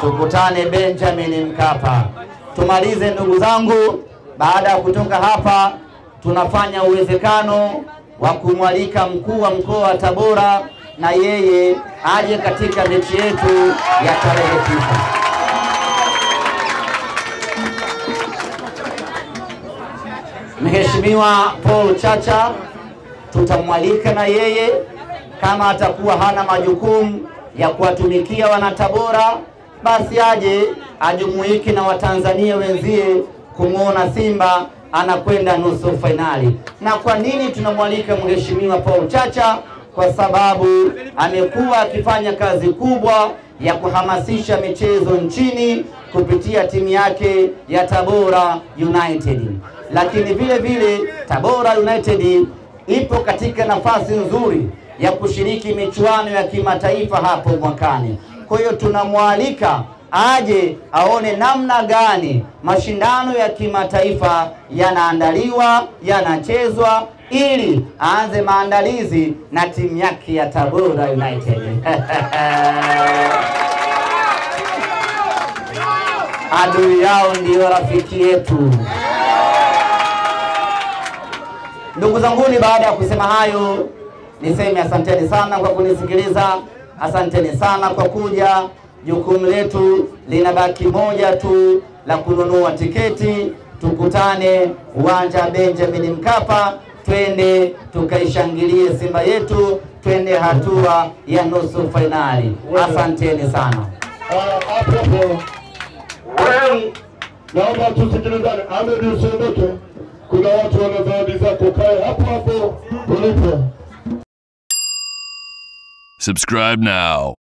Tukutane Benjamin Mkapa. Tumalize ndugu zangu, baada ya kutoka hapa tunafanya uwezekano wa kumwalika mkuu wa mkoa wa Tabora na yeye aje katika mechi yetu ya tarehe 9. Mheshimiwa Paul Chacha tutamwalika na yeye, kama atakuwa hana majukumu ya kuwatumikia wanatabora, basi aje ajumuike na Watanzania wenzie kumuona Simba anakwenda nusu fainali. Na kwa nini tunamwalika Mheshimiwa Paul Chacha? Kwa sababu amekuwa akifanya kazi kubwa ya kuhamasisha michezo nchini kupitia timu yake ya Tabora United. Lakini vile vile Tabora United ipo katika nafasi nzuri ya kushiriki michuano ya kimataifa hapo mwakani. Kwa hiyo tunamwalika aje aone namna gani mashindano ya kimataifa yanaandaliwa, yanachezwa, ili aanze maandalizi na timu yake ya Tabora United. Adui yao ndio rafiki yetu. Ndugu zanguni, baada ya kusema hayo, niseme asanteni sana kwa kunisikiliza, asanteni sana kwa kuja. Jukumu letu linabaki moja tu, la kununua tiketi. Tukutane uwanja Benjamin Mkapa, twende tukaishangilie Simba yetu, twende hatua ya nusu fainali. Asanteni sana. Hapo naomba tusikilizane. Ahmed, usiondoke, kuna watu wana zawadi zako. Kae hapo hapo ulipo. Subscribe now.